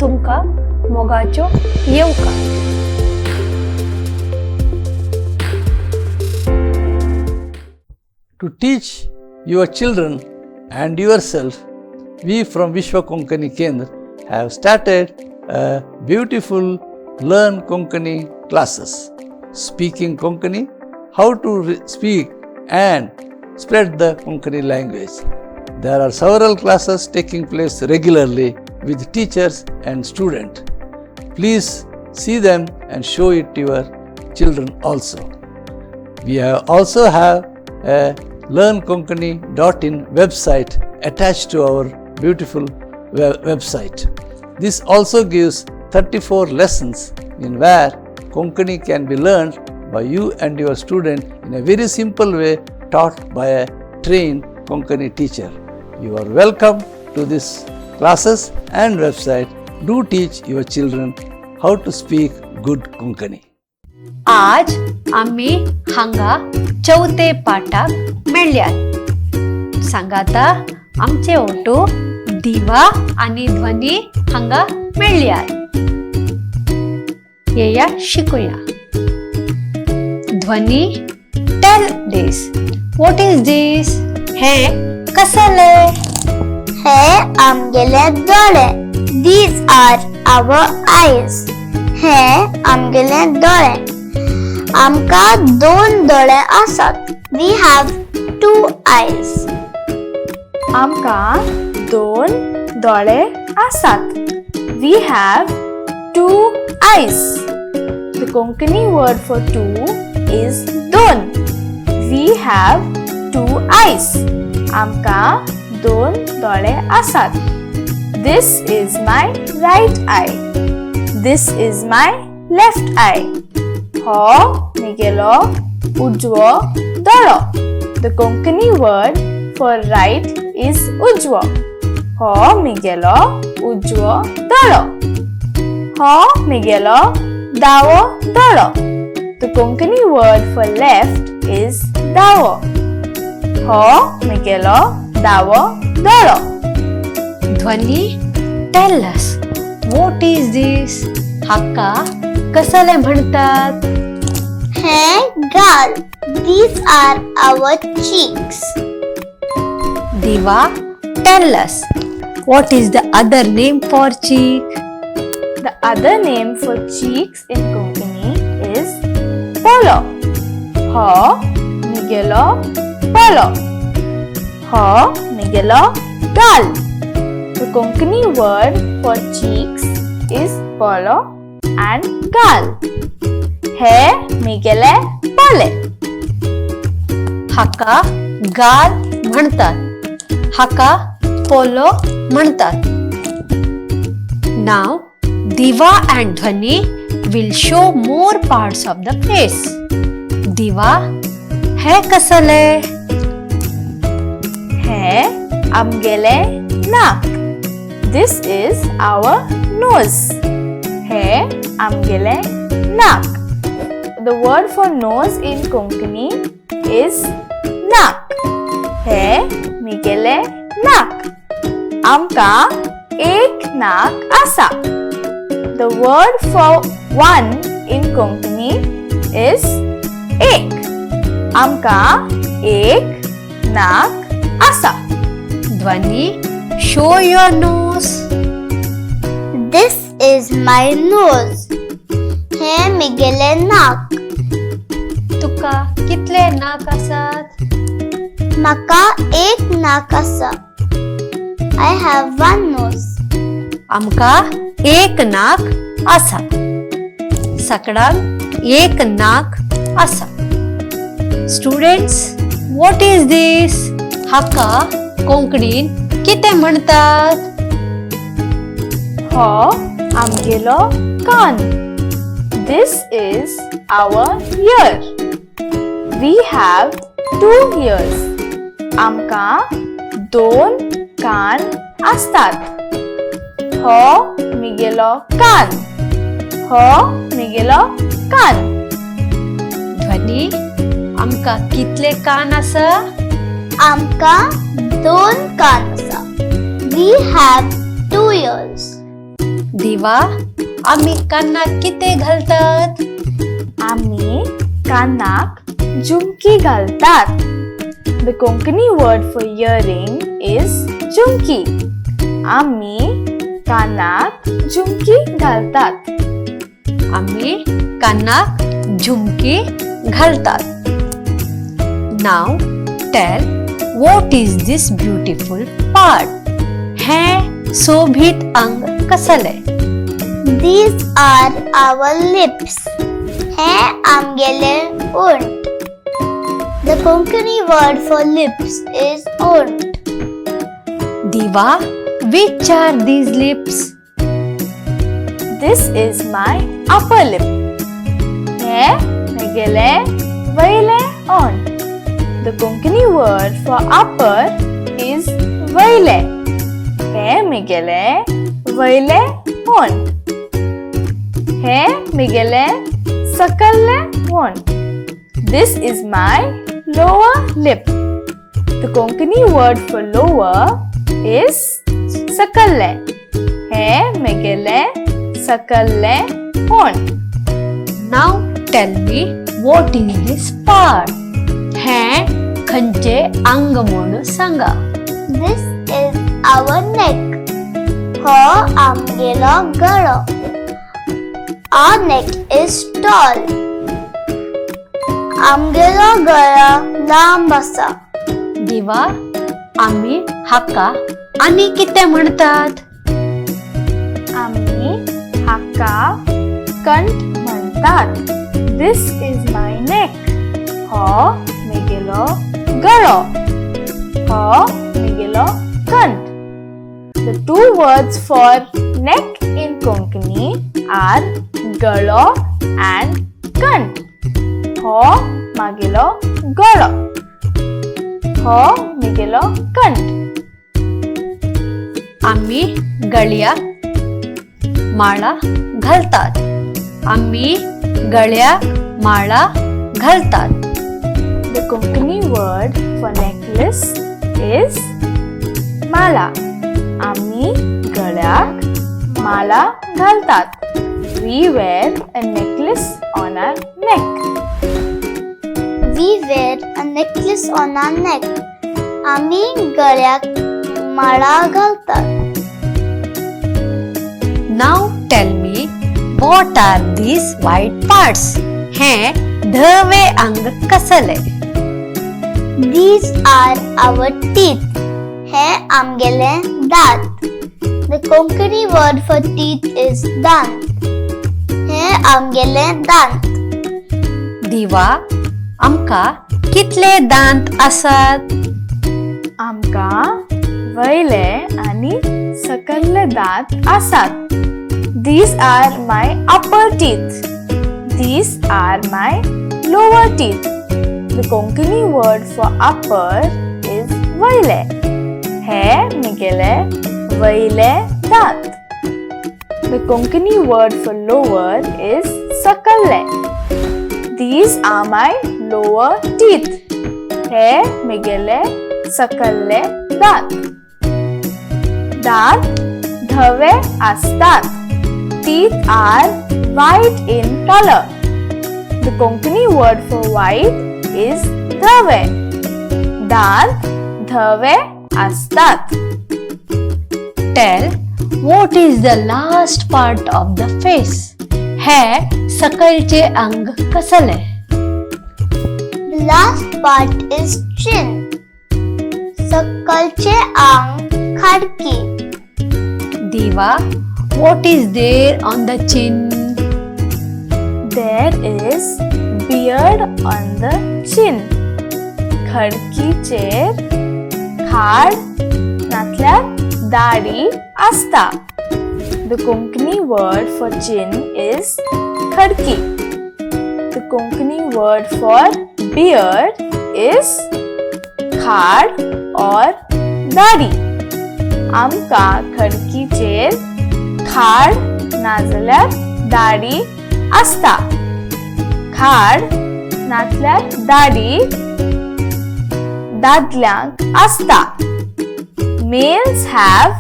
तुमकां मोगाच्यो येवकार. To teach your children and yourself, we from Vishwa Konkani Kendra have started a beautiful Learn Konkani classes. Speaking Konkani, how to speak and spread the Konkani language. There are several classes taking place regularly with teachers and students. Please see them and show it to your children also. We have also have a learnkonkani.in website attached to our beautiful website. This also gives 34 lessons in where Konkani can be learned by you and your student in a very simple way, taught by a trained Konkani teacher. You are welcome to this classes and website. Do teach your children how to speak good Konkani. आज आमी हांगा चवथे पाठाक मेळ्ळ्यात. सांगाता आमचे auto दिवा आनी ध्वनी हांगा मेळ्ळ्यात. येया, शिकूया. ध्वनी, tell this, what is this? हे कसले? हे आमगेले दोळे. These are our eyes. हे आमगेले दोळे. आमकां दोन दोळे आसात. We have two eyes. आमकां दोन दोळे आसात. We have two eyes. The Konkani word for two is दोन. We have two eyes. आमकां दोन दोळे आसात. This is my right eye. This is my left eye. हो म्हगेलो उजवो दोळो. The Konkani word for right is उजवो. हो म्हगेलो उजवो दोळो. हो म्हगेलो दावो दोळो. The Konkani word for left is दावो. हो म्हगेलो दावो दोळो. ध्वनी, tell us, what is this? हाका कसले म्हणतात? हे गाल. These are our cheeks. Diva, tell us, what is the other name for cheek? The other name for cheeks in Konkani is polo. हो म्हगेलो पोलो. हो म्हगेलो गाल. The Konkani word for cheeks is polo and गाल. हे म्हगेले पोले. हाका गाल म्हणतात, हाका पोलो म्हणतात. Now Diva and Dhwani will show more parts of the face. दिवा, हे कसले? हे आमगेले नाक. This is our nose. हे आमगेले नाक. The word for nose in Konkani is नाक. हे म्हगेले नाक. आमकां एक नाक आसा. The word for one in Konkani is एक. आमकां एक नाक आसा. ध्वनी, show your nose. This is my nose. हे म्हगेले नाक. तुका कितले नाक आसात? म्हाका एक नाक आसा. I have one nose. आमकां एक नाक आसा. सकडांक एक नाक आसा. Students, what is this? हाका कोंकणीन कितें म्हणतात? हो आमगेलो कान. This is our ear. We have two ears. आमकां दोन कान आसतात. हो म्हगेलो कान. हो म्हगेलो कान. ध्वनी, आमकां कितले कान आसा? आमकां दोन कान आसा. We have two ears. दिवा, आमी कानाक कितें घालतात? आमी कानाक झुमकी घालतात. The Konkani word for earring is jhumki. आमी कानाक झुमकी घालतात. आमी कानाक झुमकी घालतात. Now tell, what is this beautiful part? हें सोबीत अंग कसलें? These are our lips. हे आमगेले ओंठ. The Konkani word for lips is ont. Diva, which are these lips? This is my upper lip. हे म्हगेले वयले ओंठ. The Konkani word for upper is वयले. हे म्हगेले वयले ओंठ. हे म्हगेले सकल्ले ओंठ. This is my lower lip. The Konkani word for lower is सकल्ले. हे म्हगेले सकल्ले ओंठ. Now tell me, what is this part? हें खंयचें अंग म्हूण सांगा. This is our neck. हो आमगेलो गळो. Our neck is tall. आमगेलो गळो लांब आसा. दिवा, आमी हाका आनी कितें म्हणटात? आमी हाका कंठ म्हणटात. This is my neck. हो म्हगेलो गळो. हो म्हगेलो कंठ. The two words for neck in Konkani are गळो and कंठ. हो म्हगेलो गळो. हो म्हगेलो कंठ. आमी गळ्याक माळा घालतात. आमी गळ्याक माळा घालतात. The Konkani word for necklace is Mala. आमी गळ्याक माला घालतात. We wear a necklace on our neck. We wear a necklace on our neck. आमी गळ्याक माळा घालतात. Now tell me, what are these white parts? हें धवे अंग कसलें? These are our teeth. हे आमगेले दांत. The Konkani word for teeth is दांत. हे आमगेले दांत. दिवा, आमकां कितले दांत आसात? आमकां वयले आनी सकल्ले दांत आसात. These are my upper teeth. These are my lower teeth. The Konkani word for upper is वयले. हे म्हगेले वयले दांत. The Konkani word for lower is सकल्ले. These are my lower teeth. हे म्हगेले सकल्ले दांत. दांत धवे आसतात. Teeth are white in color. The Konkani word for white is धवे. दांत धवे आसतात. Tell, what is the last part of the face? हें सकयलचें अंग कसलें? The last part is chin. सकलचे आंग खाडकी. Diva, what is there on the chin? There is beard on the chin. खडकीचेर खाड नातल्यार दाढी आसता. The Konkani word for chin is Khadki. The Konkani word for beard is खाड or दाढी. आमकां खडकीचेर खाड नाजाल्यार दाढी आसता. खाड नातल्यार दाढी दादल्यांक आसता. Males have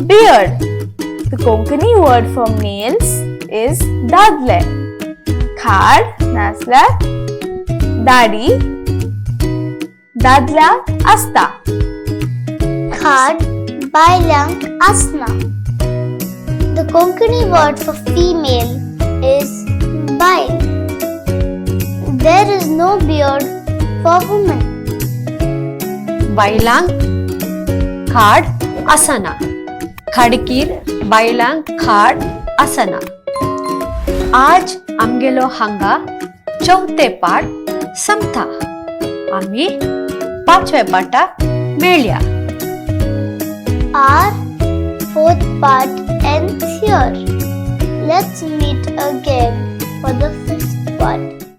beard. The Konkani word for males is दादले. खाड नासल्यार दाडी दादल्यांक आसता. खाड बायलांक आसना. The Konkani word for female is bail. There is no beard for women. बायलांक खाड आसना. खाडकीर बायलांक खाड आसना. आज आमगेलो हांगा चवथे पाठ संपता. आमी पांचव्या पाठाक मेळया. Our fourth part ends here. Let's meet again for the fifth part.